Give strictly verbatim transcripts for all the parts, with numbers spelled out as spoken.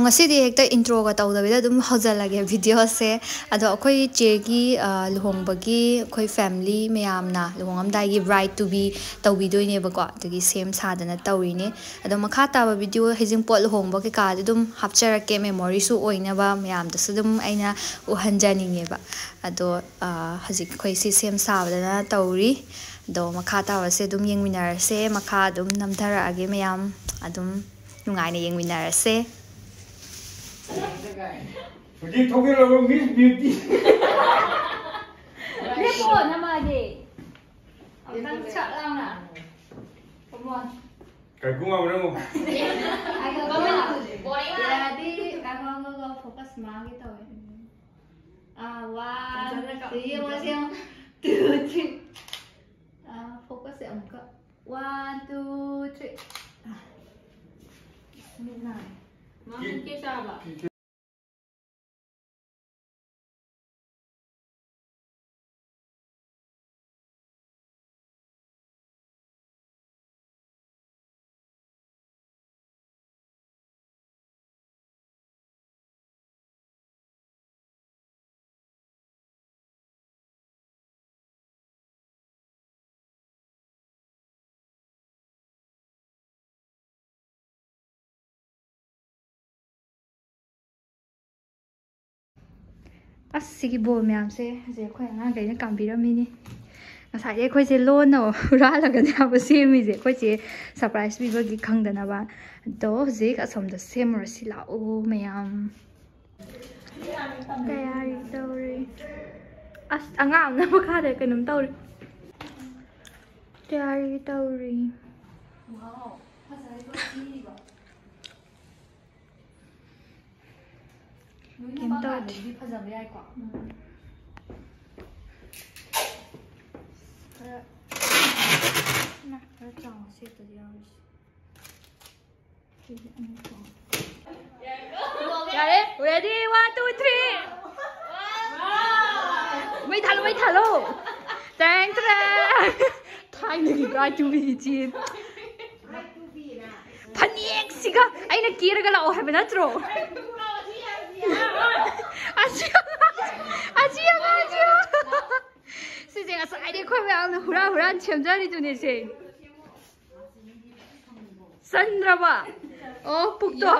ꯉꯁꯤꯗꯤ ꯍꯦꯛꯇ ꯏꯟꯇ꯭ꯔꯣꯒ ꯇꯧꯗꯕꯤꯗ ꯑꯗꯨꯝ ꯍꯧꯖꯤꯜꯂꯒꯦ ꯚꯤꯗꯤꯑꯣꯁꯦ꯫ ꯑꯗꯣ ꯑꯩꯈꯣꯏ ꯆꯦꯒꯤ, ꯑ, ꯂꯨꯍꯣꯡꯕꯒꯤ ꯑꯩꯈꯣꯏ ꯐꯦꯃꯤꯂꯤ ꯃꯌꯥꯝꯅ ꯂꯨꯍꯣꯡꯉꯝꯗꯥꯏꯒꯤ ꯕ꯭ꯔꯥꯏꯠ ꯇꯨ ꯕꯤ ꯇꯧꯕꯤꯗꯣꯏꯅꯦꯕꯀꯣ, ꯑꯗꯨꯒꯤ ꯁꯦꯝ ꯁꯥꯗꯅ ꯇꯧꯔꯤꯅꯦ꯫ ꯑꯗꯣ ꯃꯈꯥ ꯇꯥꯕ ꯚꯤꯗꯤꯑꯣ ꯍꯩꯖꯤꯡꯄꯣꯠ ꯂꯨꯍꯣꯡꯕ ꯀꯩꯀꯥꯗꯤ ꯑꯗꯨꯝ ꯍꯥꯞꯆꯔꯛꯀꯦ, ꯃꯦꯃꯣꯔꯤꯁꯨ ꯑꯣꯏꯅꯕ ꯃꯌꯥꯝꯗꯁꯨ ꯑꯗꯨꯝ ꯑꯩꯅ ꯎꯍꯟꯖꯅꯤꯡꯉꯦꯕ꯫ ꯑꯗꯣ, ꯑ, ꯍꯧꯖꯤꯛ ꯑꯩꯈꯣꯏ ꯁꯤ ꯁꯦꯝ ꯁꯥꯕꯗꯅ ꯇꯧꯔꯤ꯫ ꯑꯗꯣ ꯃꯈꯥ ꯇꯥꯕꯁꯦ ꯑꯗꯨꯝ ꯌꯦꯡꯃꯤꯟꯅꯔꯁꯦ, ꯃꯈꯥ ꯑꯗꯨꯝ ꯅꯝꯊꯔꯛꯑꯒꯦ ꯃꯌꯥꯝ꯫ ꯑꯗꯨꯝ ꯅꯨꯡꯉꯥꯏꯅ ꯌꯦꯡꯃꯤꯟꯅꯔꯁꯦ꯫ ꯍꯧꯖꯤꯛ ꯊꯣꯛꯆꯜꯂꯕ ꯃꯤꯁ ꯕ꯭ꯌꯨꯇꯤ꯫ ꯂꯦꯞꯄꯣ, ꯅꯃꯥꯗꯤ꯫ ꯑꯝꯇꯪ ꯁꯛ ꯂꯥꯎꯅ꯫ Come on꯫ ꯀꯥꯏꯀꯨ ꯉꯥꯎꯔꯦ ꯑꯃꯨꯛ꯫ ꯉꯥꯏꯈꯣ, ꯉꯥꯏꯈꯣ꯫ ꯌꯥꯔꯗꯤ, ꯉꯥꯏꯈꯣ, ꯉꯥꯏꯈꯣ, ꯐꯣꯀꯁ ꯃꯥꯡꯒꯦ ꯇꯧꯋꯦ꯫ ꯑꯥ, one, ꯌꯦꯡꯉꯣ, ꯌꯦꯡꯉꯣ꯫ Two, three꯫ ꯑꯥ, ꯐꯣꯀꯁꯁꯦ ꯑꯃꯨꯛꯀ꯫ One, two, three꯫ ꯑꯥ꯫ ꯃꯤꯠ ꯅꯥꯏ꯫ ꯃꯥ ꯀꯦꯛ ꯆꯥꯕ꯫ ꯑꯁ, ꯁꯤꯒꯤ ꯕꯣꯜ ꯃꯌꯥꯝꯁꯦ ꯍꯧꯖꯤꯛ ꯑꯩꯈꯣꯏ ꯑꯉꯥꯡꯈꯩꯅ ꯀꯥꯝꯕꯤꯔꯝꯃꯤꯅꯤ꯫ ꯉꯁꯥꯏꯗꯤ ꯑꯩꯈꯣꯏꯁꯦ ꯂꯣꯟꯅ ꯍꯨꯔꯥꯜꯂꯒꯅꯦ ꯍꯥꯏꯕ ꯁꯦꯝꯃꯤꯁꯦ, ꯑꯩꯈꯣꯏꯁꯦ ꯁꯔꯄ꯭ꯔꯥꯏꯖ ꯄꯤꯕꯒꯤ ꯈꯪꯗꯅꯕ꯫ ꯑꯗꯣ ꯍꯧꯖꯤꯛ ꯑꯁꯣꯝꯗ ꯁꯦꯝꯃꯨꯔꯁꯤ ꯂꯥꯛꯑꯣ ꯃꯌꯥꯝ꯫ ꯇꯌꯥꯔꯤ ꯇꯧꯔꯤ꯫ ꯑꯁ, ꯑꯉꯥꯡ ꯑꯃꯅ ꯃꯈꯥꯗ ꯀꯩꯅꯣꯝ ꯇꯧꯔꯤ꯫ ꯇꯌꯥꯔꯤ ꯇꯧꯔꯤ꯫ ꯀꯩꯝ ꯇꯧꯗꯦ꯫ ꯐꯖꯕ ꯌꯥꯏꯀꯣ꯫ ꯎꯝ꯫ ꯈꯔ, ꯏꯃꯥ, ꯈꯔ ꯆꯥꯎꯅ ꯁꯦꯠꯇꯗꯤ ꯌꯥꯔꯣꯏꯁꯦ꯫ ꯌꯥꯔꯦ, ready, one, two, three. ꯃꯩ ꯊꯥꯜꯂꯣ, ꯃꯩ ꯊꯥꯜꯂꯣ꯫ ꯇꯦꯡ ꯇꯦꯡ꯫ ꯊꯥꯏꯅꯒꯤ ꯕ꯭ꯔꯥꯏꯠ ꯇꯨ ꯕꯤ ꯏꯆꯦ꯫ ꯐꯅꯦꯛꯁꯤꯒ ꯑꯩꯅ ꯀꯦꯔꯒ ꯂꯥꯛꯑꯣ ꯍꯥꯏꯕ ꯅꯠꯇ꯭ꯔꯣ? ꯑꯁꯤ ꯑꯉꯥꯡꯁꯦ, ꯑꯁꯤ ꯑꯉꯥꯡꯁꯦ꯫ ꯁꯤꯁꯦ ꯉꯁꯥꯏꯗꯤ ꯑꯩꯈꯣꯏ ꯃꯌꯥꯝꯅ ꯍꯨꯔꯥꯟ ꯍꯨꯔꯥꯟ ꯁꯦꯝꯖꯔꯤꯗꯨꯅꯦ ꯁꯦ꯫ ꯆꯟꯗ꯭ꯔꯕ? ꯑꯣ, ꯄꯨꯛꯇꯣ꯫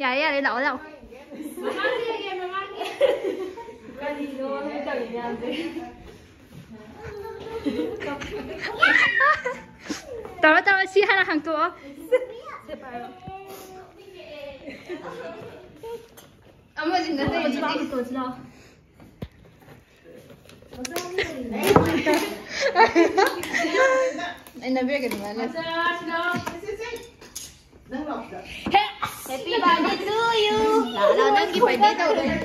ꯌꯥꯔꯦ, ꯌꯥꯔꯦ, ꯂꯥꯛꯑꯣ, ꯂꯥꯛꯑꯣ꯫ ꯀꯔꯤꯅꯣ ꯅꯪ ꯇꯧꯔꯤ ꯃꯌꯥꯝꯁꯦ? ꯇꯧꯔꯣ, ꯇꯧꯔꯣ, ꯁꯤ ꯍꯥꯟꯅ ꯍꯥꯡꯇꯣꯛꯑꯣ꯫ ꯑꯃꯁꯤꯅ ꯇꯧꯔꯤꯁꯤꯗꯤ꯫ ꯑꯩꯅ ꯕꯦꯒ ꯑꯗꯨꯃꯥꯏꯅ ꯂꯩ꯫ Happy birthday to you. ꯂꯥꯛꯑꯣ, ꯂꯥꯛꯑꯣ, ꯅꯪꯒꯤ birthday ꯇꯧꯗꯣꯏꯅꯦ꯫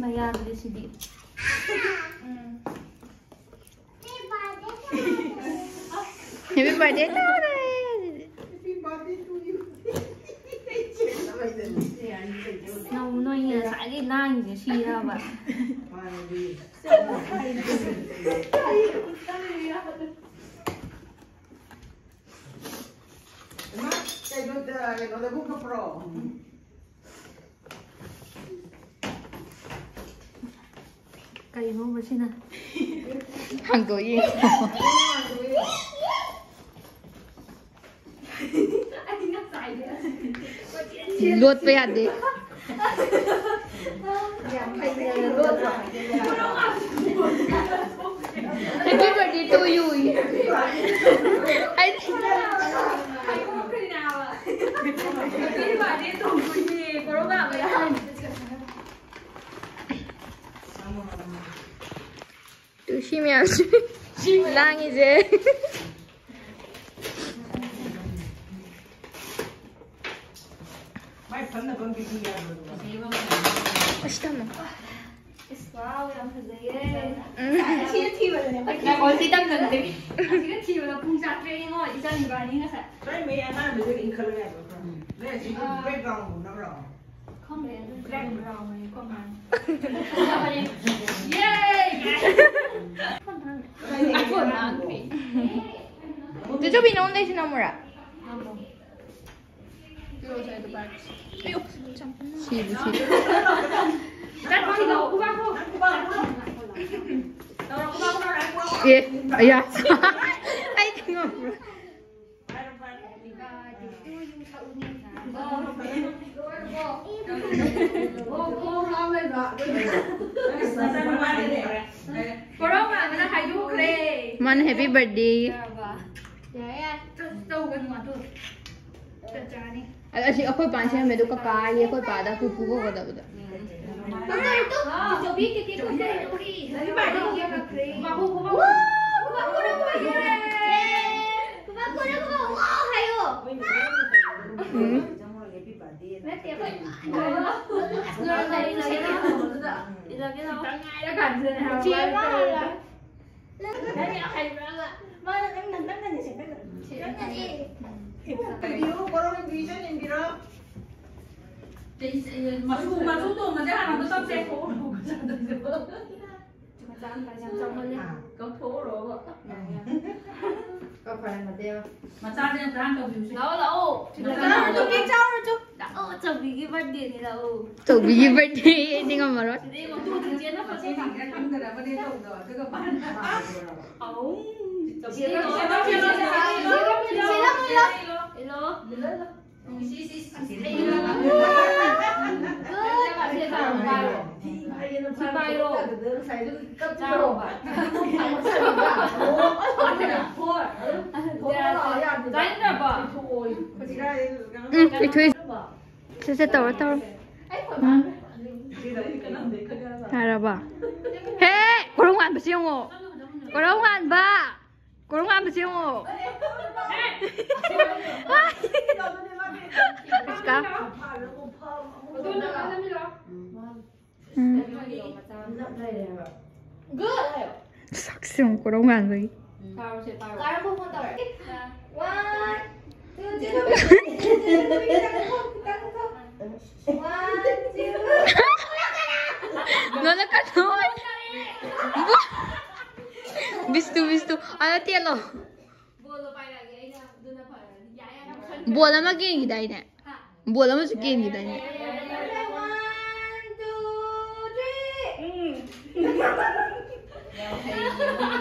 ꯃꯌꯥꯗꯨꯗꯤ ꯁꯤꯗꯤ꯫ Happy birthday ꯇꯧꯔꯦ꯫ ꯅꯪ, ꯅꯣꯏ ꯉꯁꯥꯏꯗꯩ ꯂꯥꯡꯉꯤꯁꯦ ꯁꯤꯔꯕ? ꯏꯃꯥ, ꯀꯩꯅꯣꯗ, ꯀꯩꯅꯣꯗꯕꯨ ꯀꯞꯄ꯭ꯔꯣ? ꯀꯩꯅꯣ ꯃꯁꯤꯅ? ꯍꯥꯡꯗꯣꯛ ꯌꯦꯡꯉꯣ꯫ ꯂꯣꯠꯄ ꯌꯥꯗꯦ꯫ Happy birthday to you. ꯑꯩꯗꯤ ꯇꯨ ꯁꯤ ꯃꯌꯥꯝꯁꯤ ꯂꯥꯡꯉꯤꯁꯦ꯫ ꯑꯁ, ꯇꯝꯃꯣ꯫ ꯏꯁ, ꯋꯥꯎ, ꯌꯥꯝ ꯐꯖꯩꯌꯦ꯫ ꯎꯝ꯫ ꯑꯁꯤꯒ ꯊꯤꯕꯗꯅꯦ ꯑꯩꯈꯣꯏ ꯅꯪ ꯑꯣꯟꯁꯤ ꯇꯝꯖꯟꯗꯦ꯫ ꯑꯁꯤꯒ ꯊꯤꯕꯗ ꯄꯨꯡ ꯆꯥꯇ꯭ꯔꯦꯠ ꯌꯦꯡꯉꯣ, ꯏꯆꯥ ꯅꯤꯕꯥꯅꯤ ꯉꯁꯥꯏ꯫ ꯅꯣꯏ ꯃꯩ ꯑꯉꯥꯡꯕꯗꯨꯒ ꯏꯟꯈꯠꯂꯣ ꯌꯥꯗ꯭ꯔꯣ ꯈꯔ? ꯅꯣꯏ ꯑꯁꯤꯒꯤ ꯑꯥ꯫ Background ꯎꯅꯕ꯭ꯔꯣ? ꯈꯪꯗꯦ, ꯑꯗꯨ black brown ꯑꯣꯏꯌꯦ, ꯀꯃꯥꯏꯅ? ꯌꯦ! ꯆꯦ ꯆꯧꯕꯤ, ꯅꯉꯣꯟꯗꯩꯁꯨ ꯅꯝꯃꯨꯔꯥ? ꯁꯤꯕꯨ ꯁꯤ꯫ ꯑꯦ, ꯑꯌꯥ꯫ ꯑꯩꯗꯤ ꯉꯝꯃꯔꯣꯏ꯫ ꯀꯣꯔꯧ ꯉꯥꯟꯕꯅ ꯍꯥꯏꯗꯣꯛꯈ꯭ꯔꯦ꯫ ꯃꯥꯅ happy birthday꯫ ꯌꯥꯔꯦ, ꯌꯥꯔꯦ꯫ ꯇꯧꯒꯅꯨ ꯑꯗꯨ꯫ ꯆꯞ ꯆꯥꯅꯤ꯫ ꯑ-, ꯑꯁꯤ ꯑꯩꯈꯣꯏ ꯄꯥꯅ ꯁꯦꯝꯃꯦ, ꯑꯗꯨ ꯀꯀꯥ ꯍꯥꯏꯌꯦ, ꯑꯩꯈꯣꯏ ꯄꯥꯗ ꯄꯨꯄꯨ ꯀꯧꯒꯗꯕꯗꯣ꯫ ꯆꯧꯕꯤ ꯀꯤꯇꯤ ꯀꯧꯗꯦ꯫ ꯃꯥꯕꯨ ꯈꯨꯕꯥꯛ ꯈꯨꯕꯥꯛ ꯈꯨꯕꯥꯛ ꯈꯨꯕꯥꯛ ꯈꯨꯕꯥꯛ ꯈꯨꯕꯥꯛ ꯈꯨꯕꯥꯛ ꯍꯥꯏꯌꯣ꯫ ꯎꯝ꯫ ꯅꯠꯇꯦ, ꯑꯩꯈꯣꯏ ꯏꯂꯥꯎ, ꯏꯂꯥꯎ꯫ ꯆꯦ ꯑꯃ ꯍꯥꯏꯔꯣ꯫ ꯅꯪ ꯌꯥꯝ ꯍꯩꯕ꯭ꯔꯕ? ꯃꯥꯅ ꯅꯪ, ꯅꯪ, ꯅꯪꯅꯅꯦ ꯁꯦ, ꯅꯪꯅ꯫ ꯅꯪꯅꯅꯦ꯫ ꯏꯕꯨꯡ, ꯏꯕꯤꯌꯨ, ꯕꯣꯔꯣ ꯏꯕꯤ, ꯏꯆꯟ ꯏꯟꯕꯤꯔꯣ꯫ ꯃꯆꯨ, ꯃꯆꯨ ꯇꯣꯡꯕꯁꯦ ꯍꯥꯟꯅ ꯑꯝꯇ ꯇꯧꯁꯦ꯫ ꯃꯆꯥ ꯑꯃ ꯌꯥꯝ ꯆꯥꯎꯃꯜꯂꯦ꯫ ꯀꯧꯊꯣꯛꯎꯔꯣꯕ꯫ ꯀꯧꯈ꯭ꯔꯦ, ꯃꯇꯦꯛ ꯑꯃ꯫ ꯃꯆꯥꯁꯦ ꯑꯝꯇ ꯍꯥꯟꯅ ꯇꯧꯕꯤꯌꯨꯁꯦ꯫ ꯂꯥꯛꯑꯣ, ꯂꯥꯛꯑꯣ꯫ ꯃꯆꯥ ꯆꯥꯎꯔꯁꯨ, ꯀꯦꯛ ꯆꯥꯎꯔꯁꯨ꯫ ꯂꯥꯛꯑꯣ, ꯆꯧꯕꯤꯒꯤ birthday ꯅꯤ, ꯂꯥꯛꯑꯣ꯫ ꯆꯧꯕꯤꯒꯤ birthday ꯗꯤ ꯉꯝꯃꯔꯣꯏ꯫ ꯁꯤꯗꯩ ꯃꯇꯨ ꯆꯤꯆꯦꯅ ꯐꯖꯩ꯫ ꯁꯤꯁꯦ ꯈꯪꯗꯅꯕꯅꯦ ꯇꯧꯕꯗꯣ꯫ ꯑꯗꯨꯒ ꯃꯥꯅ ꯑꯧ꯫ ꯆꯦ ꯂꯧ, ꯆꯦ ꯂꯧ, ꯆꯦ ꯂꯧ, ꯆꯦ ꯂꯧ, ꯆꯦ ꯂꯧ꯫ ꯏꯜꯂꯣ꯫ ꯏꯜꯂꯣ, ꯏꯜꯂꯣ꯫ ꯁꯤ, ꯁꯤ, ꯁꯤ, ꯁꯤ꯫ ꯁꯤ ꯄꯥꯏꯔꯣ꯫ ꯁꯤ ꯄꯥꯏꯔꯣ꯫ ꯆꯥꯔꯣꯕ꯫ ꯆꯥꯅꯤꯡꯗ꯭ꯔꯕꯣ? ꯎꯝ, ꯏꯊꯣꯏ꯫ ꯁꯦ, ꯁꯦ, ꯇꯧꯔꯣ, ꯇꯧꯔꯣ꯫ ꯎꯝ꯫ ꯌꯥꯔꯕ? ꯍꯦ! ꯀꯣꯔꯧ ꯉꯥꯟꯕꯁꯤ ꯌꯦꯡꯉꯣ꯫ ꯀꯣꯔꯧ ꯉꯥꯟꯕ! ꯀꯣꯔꯧ ꯉꯥꯟꯕꯁꯤ ꯌꯦꯡꯉꯣ꯫ ꯀꯥ꯫ ꯎꯝ꯫ ꯁꯛꯁꯤ ꯌꯦꯡꯉꯨ, ꯀꯣꯔꯧ ꯉꯥꯟꯕꯒꯤ꯫ ꯀꯥꯔꯝꯕ ꯐꯣꯟ ꯇꯧꯔꯦ꯫ One, two, three. One, two. ꯅꯣꯏꯅ ꯀꯩꯅꯣ꯫ ꯕꯤ ꯇꯦꯜꯂꯣ꯫ ꯕꯣꯜ ꯑꯃ ꯀꯦꯟꯈꯤꯗꯥꯏꯅꯦ? ꯕꯣꯜ ꯑꯃꯁꯨ ꯀꯦꯟꯈꯤꯗꯥꯏꯅꯦ?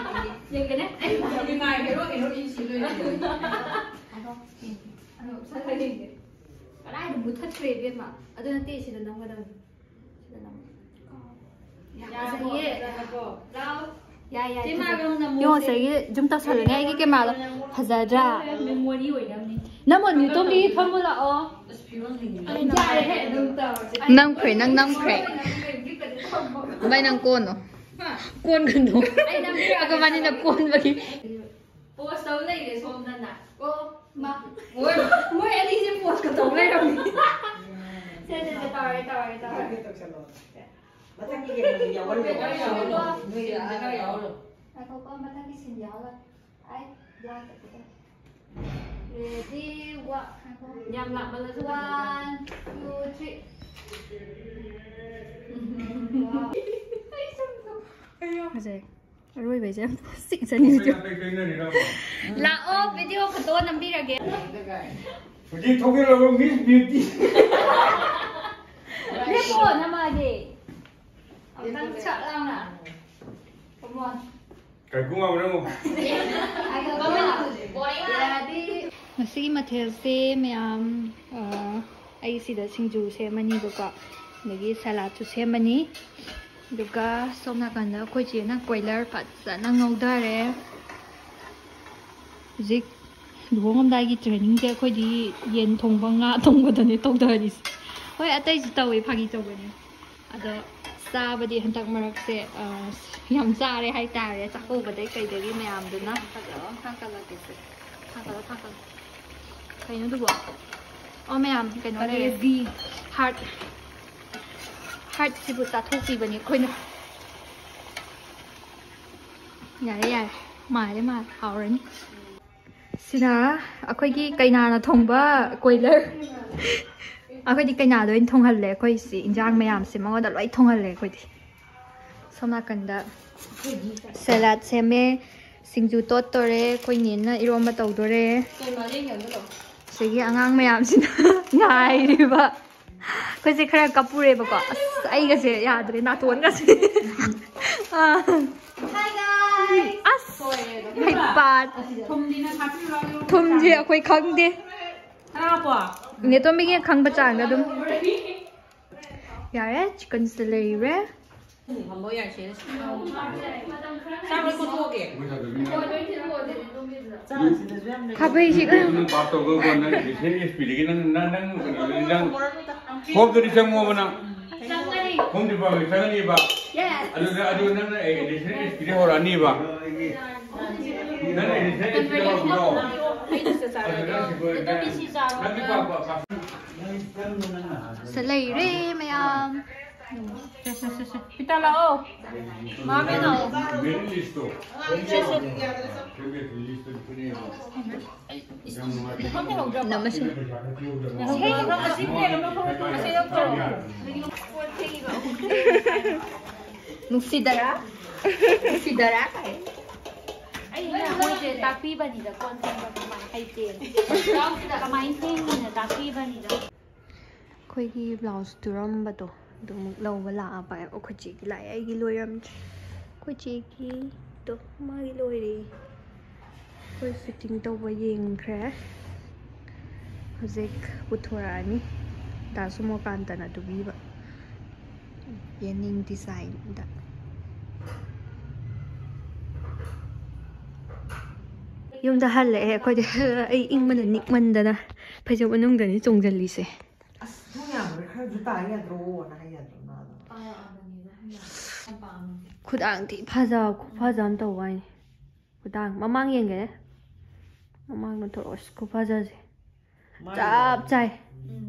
ꯀꯗꯥꯏꯗ ꯃꯨꯊꯠꯈ꯭ꯔꯦ ꯏꯕꯦꯝꯃ? ꯑꯗꯨ ꯅꯠꯇꯦ, ꯁꯤꯗ ꯅꯝꯒꯗꯕꯅꯤ꯫ ꯁꯤꯗ ꯅꯝꯃꯣ꯫ ꯌꯥꯝ ꯐꯖꯩꯌꯦ꯫ ꯌꯥꯏ, ꯌꯥꯏ, ꯐꯖꯩ꯫ ꯌꯦꯡꯉꯣ, ꯉꯁꯥꯏꯒꯤ ꯖꯨꯝ ꯇꯧꯁꯜꯂꯨꯅꯦ ꯑꯩꯒꯤ ꯀꯦꯃꯦꯔꯥꯗꯣ꯫ ꯐꯖꯗ꯭ꯔꯥ? ꯅꯪ ꯑꯣꯟ ꯃ꯭ꯌꯨꯠꯇꯣꯝꯗꯤ ꯐꯝꯃꯨ ꯂꯥꯛꯑꯣ꯫ ꯌꯥꯔꯦꯍꯦ, ꯑꯗꯨꯝ ꯇꯧꯔꯁꯦ꯫ ꯅꯝꯈ꯭ꯔꯦ, ꯅꯪ ꯅꯝꯈ꯭ꯔꯦ꯫ ꯚꯥꯏ, ꯅꯪ ꯀꯣꯟꯅꯣ꯫ ꯀꯣꯟꯒꯅꯨ꯫ ꯑꯩꯈꯣꯏ ꯃꯥꯅꯤꯅ ꯀꯣꯟꯕꯒꯤ꯫ ꯄꯣꯁ ꯇꯧ ꯂꯩꯔꯦ ꯁꯣꯝꯗꯅ꯫ ꯑꯣ, ꯃꯥ꯫ ꯃꯣꯏ, ꯃꯣꯏ ꯑꯅꯤꯁꯦ ꯄꯣꯁꯀ ꯇꯧ ꯂꯩꯔꯝꯃꯤ꯫ ꯁꯦ, ꯁꯦ, ꯁꯦ, ꯇꯧꯔꯒꯦ, ꯇꯧꯔꯒꯦ, ꯇꯧꯔꯒꯦ꯫ ꯃꯊꯪꯒꯤ ꯀꯩꯅꯣꯁꯤ ꯌꯥꯎꯍꯜꯂꯣ꯫ ꯅꯣꯏ ꯑꯥ ꯌꯥꯎꯍꯜꯂꯣ꯫ ꯉꯥꯏꯈꯣꯀꯣ, ꯃꯊꯪꯒꯤ ꯁꯤꯟ ꯌꯥꯎꯍꯜꯂꯣ꯫ ꯑꯩ ꯌꯥꯗꯕꯗꯣ꯫ Ready, ꯉꯥꯏꯈꯣ꯫ ꯌꯥꯝ ꯂꯥꯞꯃꯜꯂꯁꯨ one, two, three꯫ ꯐꯖꯩ꯫ ꯑꯔꯣꯏꯕꯩꯁꯦ ꯌꯥꯝ ꯁꯤꯛ ꯆꯅꯤꯁꯦ꯫ ꯂꯥꯛꯑꯣ, video photo ꯅꯝꯕꯤꯔꯒꯦ꯫ ꯍꯧꯖꯤꯛ ꯊꯣꯛꯂꯛꯑꯕ Miss Beauty꯫ ꯂꯦꯞꯄꯣ, ꯅꯃꯥꯗꯤ꯫ ꯑꯝꯇꯪ ꯁꯛ ꯂꯥꯎꯅ꯫ Come on꯫ ꯀꯥꯏꯀꯨ ꯉꯥꯎꯔꯦ ꯑꯃꯨꯛ꯫ ꯉꯁꯤꯒꯤ ꯃꯊꯦꯜꯁꯦ ꯃꯌꯥꯝ, ꯑ, ꯑꯩ ꯁꯤꯗ ꯁꯤꯡꯖꯨ ꯁꯦꯝꯃꯅꯤꯕꯀꯣ, ꯑꯗꯒꯤ ꯁꯂꯥꯗꯁꯨ ꯁꯦꯝꯃꯅꯤ꯫ ꯑꯗꯨꯒ ꯁꯣꯝ ꯅꯥꯀꯟꯗ ꯑꯩꯈꯣꯏ ꯆꯦꯅ ꯀꯣꯏꯂꯔ ꯐꯖꯅ ꯉꯧꯊꯔꯦ꯫ ꯍꯧꯖꯤꯛ ꯂꯨꯍꯣꯡꯉꯝꯗꯥꯏꯒꯤ trainingꯁꯦ ꯑꯩꯈꯣꯏꯗꯤ ꯌꯦꯟ ꯊꯣꯡꯕ, ꯉꯥ ꯊꯣꯡꯕꯗꯅꯦ ꯇꯧꯊꯔꯤꯁꯦ꯫ ꯍꯣꯏ, ꯑꯇꯩꯁꯨ ꯇꯧꯋꯦ, ꯐꯥꯒꯤ ꯇꯧꯕꯅꯦ꯫ ꯑꯗꯣ ꯆꯥꯕꯗꯤ ꯍꯟꯗꯛ ꯃꯔꯛꯁꯦ, ꯑ, ꯌꯥꯝ ꯆꯥꯔꯦ ꯍꯥꯏꯇꯥꯔꯦ, ꯆꯥꯛꯀꯧꯕꯗꯩ ꯀꯩꯗꯒꯤ ꯃꯌꯥꯝꯗꯨꯅ꯫ ꯊꯥꯡꯀꯠꯂꯣ, ꯊꯥꯡꯀꯠꯂꯣ, ꯀꯩꯅꯣ ꯑꯗꯨꯕꯣ? ꯑꯣ, ꯃꯌꯥꯝ, ꯀꯩꯅꯣ ꯂꯩꯔꯦ꯫ ꯀꯔꯦꯕꯤ꯫ Heart꯫ Heartꯁꯤꯕꯨ ꯆꯥꯊꯣꯛꯄꯤꯕꯅꯤ ꯑꯩꯈꯣꯏꯅ꯫ ꯌꯥꯔꯦ, ꯌꯥꯔꯦ꯫ ꯃꯥꯜꯂꯦ, ꯃꯥꯜꯂꯦ꯫ ꯍꯥꯎꯔꯅꯤ꯫ ꯁꯤꯅ ꯑꯩꯈꯣꯏꯒꯤ ꯀꯩꯅꯥꯅ ꯊꯣꯡꯕ ꯀꯣꯏꯂꯔ꯫ ꯑꯩꯈꯣꯏꯗꯤ ꯀꯩꯅꯥꯗ ꯑꯣꯏꯅ ꯊꯣꯡꯍꯜꯂꯦ꯫ ꯑꯩꯈꯣꯏ ꯁꯤ ꯏꯟꯖꯥꯡ ꯃꯌꯥꯝꯁꯦ ꯃꯉꯣꯟꯗ ꯂꯣꯏ ꯊꯣꯡꯍꯜꯂꯦ ꯑꯩꯈꯣꯏꯗꯤ꯫ ꯁꯣꯝ ꯅꯥꯀꯟꯗ salad ꯁꯦꯝꯃꯦ꯫ ꯁꯤꯡꯖꯨ ꯇꯣꯠꯇꯣꯔꯦ, ꯑꯩꯈꯣꯏ ꯅꯦꯅ ꯏꯔꯣꯝꯕ ꯇꯧꯗꯣꯔꯦ꯫ ꯁꯤꯗꯒꯤ ꯑꯉꯥꯡ ꯃꯌꯥꯝꯁꯤꯅ ꯉꯥꯏꯔꯤꯕ꯫ ꯑꯩꯈꯣꯏꯁꯦ ꯈꯔ ꯀꯞꯄꯨꯔꯦꯕꯀꯣ꯫ ꯑꯁ, ꯑꯩꯒꯁꯦ ꯌꯥꯗ꯭ꯔꯦ, ꯅꯥꯇꯣꯟꯒꯁꯦ꯫ ꯑꯥ꯫ ꯑꯁ, ꯍꯩꯄꯥꯠ꯫ ꯊꯨꯝꯁꯦ ꯑꯩꯈꯣꯏ ꯈꯪꯗꯦ꯫ ꯅꯦꯇꯣꯝꯕꯤꯒꯤ ꯈꯪꯕ ꯆꯥꯡꯗ ꯑꯗꯨꯝ꯫ ꯌꯥꯔꯦ, ꯆꯤꯛꯀꯟꯁꯤꯗ ꯂꯩꯔꯦ꯫ ꯈꯥꯕꯩꯁꯤ ꯅꯪ ꯄꯥꯁ ꯇꯧꯈ꯭ꯔꯕꯣ? ꯅꯪ ꯂꯤꯁꯅꯤꯡ ꯑꯦꯁ ꯄꯤꯗꯒꯤ ꯅꯪ, ꯅꯪ, ꯅꯪ, ꯅꯪ ꯍꯣꯝꯗꯗꯤ ꯆꯪꯉꯣꯕ ꯅꯪ꯫ ꯍꯣꯝ ꯗꯤꯄꯥꯔꯠꯃꯦꯟ ꯆꯪꯉꯅꯤꯕ꯫ ꯑꯗꯨꯗ, ꯑꯗꯨ ꯅꯪꯅ ꯑꯦ, ꯂꯤꯁꯅꯤꯡ ꯑꯦꯁ ꯄꯤꯗ ꯍꯧꯔꯛꯑꯅꯤꯕ꯫ ꯅꯪꯅ ꯂꯤꯁꯅꯤꯡ ꯑꯦꯁ ꯄꯤꯗ ꯍꯧꯔꯛꯄꯗꯣ꯫ ꯑꯗꯨ ꯅꯪ ꯁꯤ ꯂꯣꯏꯔꯒ ꯅꯪꯒꯤ ꯄꯥ-, ꯄꯥ-, ꯄꯥꯁ ꯁꯦ ꯂꯩꯔꯦ ꯃꯌꯥꯝ꯫ ꯁꯦ, ꯁꯦ, ꯁꯦ, ꯁꯦ꯫ ꯄꯤꯇꯥ ꯂꯥꯛꯑꯣ꯫ ꯃꯥꯃꯦ ꯂꯥꯛꯑꯣ꯫ ꯁꯦ, ꯁꯦ꯫ ꯅꯝꯃꯁꯦ꯫ ꯁꯦ, ꯁꯦ, ꯁꯦ꯫ ꯅꯨꯡꯁꯤꯗꯔꯥ? ꯅꯨꯡꯁꯤꯗꯔꯥ? ꯑꯩꯅ ꯃꯣꯏꯁꯦ ꯇꯥꯛꯄꯤꯕꯅꯤꯗ, ꯀꯣꯟ ꯐꯦꯡꯕ ꯀꯃꯥꯏ ꯍꯩꯇꯦ꯫ ꯀꯃꯥꯏꯅ ꯐꯦꯡꯉꯤꯅ ꯇꯥꯛꯄꯤꯕꯅꯤꯗ꯫ ꯑꯩꯈꯣꯏꯒꯤ ꯕ꯭ꯂꯥꯎꯁ ꯇꯨꯔꯝꯕꯗꯣ ꯑꯗꯨꯃꯨꯛ ꯂꯧꯕ ꯂꯥꯛꯑꯕ꯫ ꯑꯩꯈꯣꯏ ꯆꯦꯒꯤ ꯂꯥꯛꯑꯦ, ꯑꯩꯒꯤ ꯂꯣꯏꯔꯝꯗ꯭ꯔꯤ꯫ ꯑꯩꯈꯣꯏ ꯆꯦꯒꯤ ꯗꯣ ꯃꯥꯒꯤ ꯂꯣꯏꯔꯦ꯫ ꯑꯩꯈꯣꯏ ꯐꯤꯠꯇꯤꯡ ꯇꯧꯕ ꯌꯦꯡꯈ꯭ꯔꯦ꯫ ꯍꯧꯖꯤꯛ ꯄꯨꯊꯣꯔꯛꯑꯅꯤ꯫ ꯗꯥ ꯁꯨꯃꯣꯀꯥꯟꯇꯅ ꯇꯨꯕꯤꯕ꯫ ꯌꯦꯅꯤꯡ ꯗꯤꯖꯥꯏꯟꯗ꯫ ꯌꯨꯝꯗ ꯍꯜꯂꯛꯑꯦ ꯑꯩꯈꯣꯏꯗꯤ꯫ ꯑꯩ ꯏꯪꯕꯅ ꯅꯤꯛꯃꯟꯗꯅ ꯐꯩꯖꯨꯞ ꯃꯅꯨꯡꯗꯅꯤ ꯆꯣꯡꯖꯜꯂꯤꯁꯦ꯫ ꯑꯁ, ꯊꯣꯡ ꯌꯥꯝꯕ꯭ꯔꯥ? ꯈꯔꯁꯨ ꯇꯥ ꯌꯥꯗ꯭ꯔꯣꯅ ꯍꯥꯏ ꯌꯥꯗ꯭ꯔꯣ ꯃꯥꯗꯣ? ꯈꯨꯗꯥꯡ ꯊꯤ ꯐꯖ, ꯈꯨꯐꯖ ꯑꯃ ꯇꯧꯕ ꯍꯥꯏꯅꯤ꯫ ꯈꯨꯗꯥꯡ ꯃꯃꯥꯡ ꯌꯦꯡꯒꯦꯅꯦ꯫ ꯃꯃꯥꯡꯗ ꯊꯣꯛꯂꯛꯑꯣ꯫ ꯑꯁ, ꯈꯨꯐꯖꯁꯦ꯫ ꯃꯥꯏꯗꯣ ꯆꯞ ꯆꯥꯏ꯫ ꯎꯝ꯫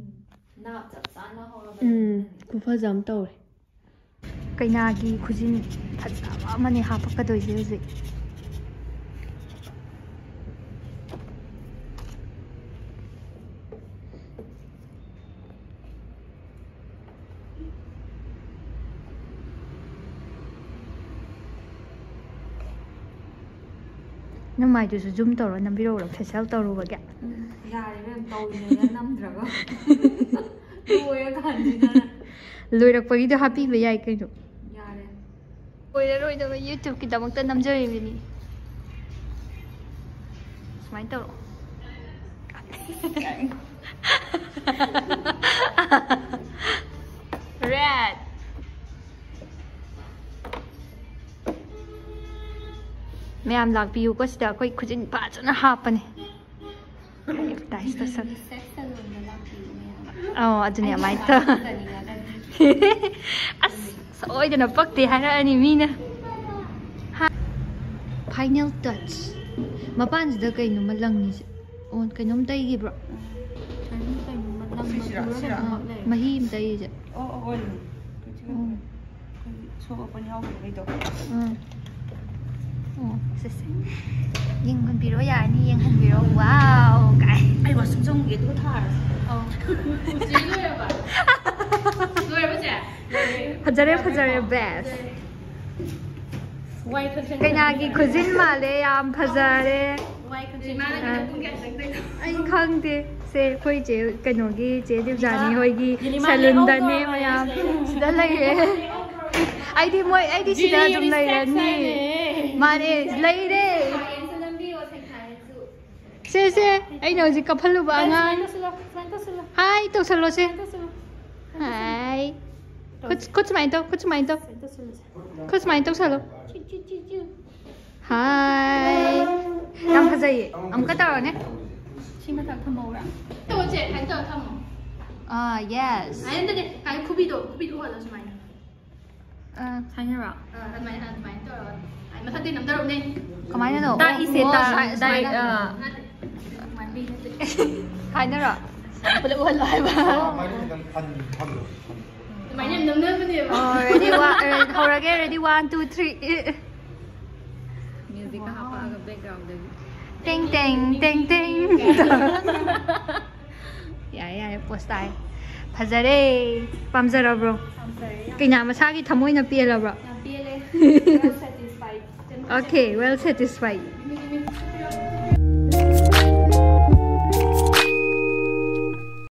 ꯅꯥꯞ ꯆꯞ ꯆꯥꯅ ꯍꯧꯔꯕꯅꯦ꯫ ꯎꯝ, ꯈꯨꯐꯖ ꯑꯃ ꯇꯧꯔꯦ꯫ ꯀꯩꯅꯥꯒꯤ ꯈꯨꯖꯤꯟ ꯐꯖꯕ ꯑꯃꯅꯦ ꯍꯥꯞꯄꯛꯀꯗꯣꯏꯁꯦ ꯍꯧꯖꯤꯛ꯫ ꯅꯃꯥꯏꯗꯨꯁꯨ ꯖꯨꯝ ꯇꯧꯔꯣ, ꯅꯝꯕꯤꯔꯛꯎꯔꯣ, ꯐꯦꯁꯤꯌꯦꯜ ꯇꯧꯔꯨꯕꯒꯤ꯫ ꯎꯝ, ꯌꯥꯔꯦ ꯏꯕꯦꯝ, ꯇꯧꯔꯤꯉꯩꯗ ꯅꯝꯗ꯭ꯔꯒ ꯂꯣꯏꯔꯀꯥꯟꯁꯤꯗ꯫ ꯂꯣꯏꯔꯛꯄꯒꯤꯗꯣ ꯍꯥꯞꯄꯤꯕ ꯌꯥꯏ ꯀꯩꯅꯣ꯫ ꯌꯥꯔꯦ꯫ ꯑꯣꯏꯔꯔꯣꯏꯗꯕ YouTubeꯀꯤꯗꯃꯛꯇ ꯅꯝꯖꯔꯤꯕꯅꯤ꯫ ꯁꯨꯃꯥꯏꯅ ꯇꯧꯔꯣ꯫ Red꯫ ꯃꯌꯥꯝ ꯂꯥꯛꯄꯤꯌꯨꯀꯣ, ꯁꯤꯗ ꯑꯩꯈꯣꯏ ꯈꯨꯖꯤꯟ ꯐꯖꯅ ꯍꯥꯞꯄꯅꯤ꯫ ꯑꯦꯗꯚꯔꯇꯥꯏꯁ ꯇꯧꯁꯜꯂꯦ꯫ ꯁꯦꯛꯁ ꯁꯦꯂꯨꯟꯗ ꯂꯥꯛꯄꯤꯌꯨ ꯃꯌꯥꯝ꯫ ꯑꯧ, ꯑꯗꯨꯅꯦ, ꯑꯩꯁꯨ ꯑꯗꯨꯃꯥꯏꯅ ꯂꯥꯛꯄ ꯇꯧ- ꯆꯠꯅꯤꯡꯉꯒꯗꯤ꯫ ꯑꯁ, ꯁꯣꯏꯗꯅ ꯄꯛꯇꯦ ꯍꯥꯏꯔꯛꯑꯅꯤ ꯃꯤꯅ꯫ ꯍꯥ? Final touch꯫ ꯃꯄꯥꯟꯁꯤꯗ ꯀꯩꯅꯣꯝꯃ ꯂꯪꯉꯤꯁꯦ꯫ ꯑꯣ, ꯀꯩꯅꯣꯝ ꯇꯩꯈꯤꯕ꯭ꯔꯣ? ꯀꯩꯅꯣꯝ, ꯀꯩꯅꯣꯝꯃ ꯂꯪ ꯁꯤꯁꯤꯔꯥ? ꯃꯆꯨꯔ ꯁꯤꯔꯥ? ꯀꯩꯅꯣꯝꯃ ꯂꯩ꯫ ꯃꯍꯤ ꯑꯃ ꯇꯩꯔꯤꯁꯦ꯫ ꯑꯣ ꯑꯣ ꯑꯣꯏ꯫ ꯎꯝ꯫ ꯑꯩꯈꯣꯏꯒꯤ ꯁꯣꯛ ꯑꯣꯄꯟ ꯌꯥꯎꯈꯤꯕꯈꯩꯗꯣ꯫ ꯎꯝ꯫ ꯑꯣ, ꯁꯦ, ꯁꯦ꯫ ꯌꯦꯡꯍꯟꯕꯤꯔꯣ, ꯌꯥꯔꯅꯤ, ꯌꯦꯡꯍꯟꯕꯤꯔꯣ꯫ Wow ꯀꯥꯏ꯫ ꯑꯩ ꯋꯥꯁꯔꯨꯝ ꯆꯪꯉꯨꯒꯦ, ꯑꯗꯨꯒ ꯊꯥꯔꯁꯤ꯫ ꯑꯧ꯫ ꯆꯦ ꯂꯣꯏꯔꯕ? ꯂꯣꯏꯔꯕ ꯆꯦ? ꯐꯖꯔꯦ, ꯐꯖꯔꯦ, best꯫ ꯋꯥꯏ ꯈꯛ ꯁꯪ- ꯀꯩꯅꯥꯒꯤ ꯈꯨꯖꯤꯟ ꯃꯥꯜꯂꯦ, ꯌꯥꯝ ꯐꯖꯔꯦ꯫ ꯋꯥꯏ ꯈꯛ ꯁꯪ- ꯏꯃꯥꯅ ꯀꯩꯅꯣ ꯄꯨꯡ ꯀꯌꯥ ꯆꯪꯗꯣꯏꯅꯣ? ꯑꯩ ꯈꯪꯗꯦ꯫ ꯁꯦ, ꯑꯩꯈꯣꯏ ꯆꯦ ꯀꯩꯅꯣꯒꯤ, ꯆꯦ ꯗꯤꯞꯖꯥꯅꯤ ꯍꯣꯏꯒꯤ ꯌꯦꯂꯤꯃꯥ ꯁꯦꯂꯨꯟꯗꯅꯦ ꯂꯩꯍꯧꯗꯣꯔꯦ꯫ ꯃꯌꯥꯝ꯫ ꯁꯤꯗ ꯂꯩꯔꯦ꯫ ꯑꯩꯗꯤ ꯃꯣꯏ, ꯑꯩꯗꯤ ꯁꯤꯗ ꯑꯗꯨꯝ ꯂꯩꯔꯅꯤ꯫ ꯃꯥꯅꯦ, ꯂꯩꯔꯦ꯫ ꯁꯥꯏꯟꯁꯇ ꯅꯝꯕꯤꯌꯣ, ꯁꯦꯡꯅ ꯍꯥꯏꯔꯁꯨ꯫ ꯁꯦ, ꯁꯦ, ꯑꯩꯅ ꯍꯧꯖꯤꯛ ꯀꯞꯍꯜꯂꯨꯕ ꯑꯉꯥꯡ꯫ ꯁꯨꯃꯥꯏꯅ ꯇꯧꯁꯤꯜꯂꯣ, ꯁꯨꯃꯥꯏꯅ ꯇꯧꯁꯤꯜꯂꯣ, ꯍꯥꯏ ꯇꯧꯁꯜꯂꯣ ꯁꯦ꯫ ꯁꯨꯃꯥꯏꯅ ꯇꯧꯁꯤꯜꯂꯣ꯫ ꯍꯥꯏ꯫ ꯈꯨꯠ, ꯈꯨꯠ ꯁꯨꯃꯥꯏꯅ ꯇꯧ, ꯈꯨꯠ ꯁꯨꯃꯥꯏꯅ ꯇꯧ꯫ ꯁꯨꯃꯥꯏꯅ ꯇꯧꯁꯤꯜꯂꯣ, ꯁꯦ꯫ ꯈꯨꯠ ꯁꯨꯃꯥꯏꯅ ꯇꯧꯁꯜꯂꯣ꯫ ꯆꯨ, ꯆꯨ, ꯆꯨ, ꯆꯨ꯫ ꯍꯥꯏ꯫ ꯌꯥꯝ ꯐꯖꯩꯌꯦ꯫ ꯑꯃꯨꯛꯀ ꯇꯧꯔꯣꯅꯦ꯫ ꯁꯤ ꯃꯊꯛ ꯊꯝꯍꯧꯔꯥ? ꯇꯧꯁꯦ, ꯁꯨꯃꯥꯏꯅ ꯇꯧꯔ ꯊꯝꯃꯣ꯫ ꯑꯥ, yes꯫ ꯑꯩ ꯅꯠꯇꯦ, ꯑꯩ ꯈꯨꯕꯤꯗꯣ, ꯈꯨꯕꯤꯗꯣ ꯎꯍꯜꯂꯣ ꯁꯨꯃꯥꯏꯅ꯫ ꯑꯥ, ꯁꯥꯏꯅꯔꯣ? ꯑꯥ, ꯑꯗꯨꯃꯥꯏꯅ, ꯑꯗꯨꯃꯥꯏꯅ ꯇꯧꯔꯒ꯫ ꯑꯩ ꯃꯊꯛꯇꯩ ꯅꯝꯊꯔꯛꯎꯅꯦ꯫ ꯀꯃꯥꯏꯅꯅꯣ? ꯇꯥꯛꯏꯁꯦ, ꯑꯣ, ꯇꯥꯛ-, ꯁꯨꯃꯥꯏꯅ, ꯗꯥꯏꯔꯦꯛ, ꯁꯨꯃꯥꯏꯅ꯫ ꯑꯥ꯫ ꯅꯠꯇꯦ, ꯑꯗꯨꯃꯥꯏꯅ ꯅꯠꯇꯦ꯫ ꯍꯥꯏꯅꯔꯣ? ꯄꯨꯂꯞ ꯎꯍꯜꯂꯣ ꯍꯥꯏꯕ꯫ ꯑꯗꯨꯃꯥꯏꯅ ꯌꯥꯝ ꯅꯝꯅꯕꯅꯦꯕ꯫ ꯑꯣ, ready, one, ready, ꯍꯧꯔꯒꯦ, ready, one, two, three. ꯃ꯭ꯌꯨꯖꯤꯛꯀ ꯍꯥꯞꯄꯛꯑꯒ ꯕꯦꯛꯒ꯭ꯔꯥꯎꯟꯗꯒꯤ꯫ ꯇꯦꯡ, ꯇꯦꯡ, ꯇꯦꯡ, ꯇꯦꯡ꯫ ꯌꯥꯔꯦ, ꯌꯥꯔꯦ, ꯄꯣꯁ ꯇꯥꯏ꯫ ꯐꯖꯔꯦ꯫ ꯄꯥꯝꯖꯔꯕ꯭ꯔꯣ? ꯄꯥꯝꯖꯔꯦ ꯌꯥꯝ꯫ ꯀꯩꯅꯥ ꯃꯁꯥꯒꯤ ꯊꯃꯣꯏꯅ ꯄꯦꯜꯂꯕ꯭ꯔꯣ? ꯌꯥꯝ ꯄꯦꯜꯂꯦ꯫ Well satisfied. Okay, well satisfied.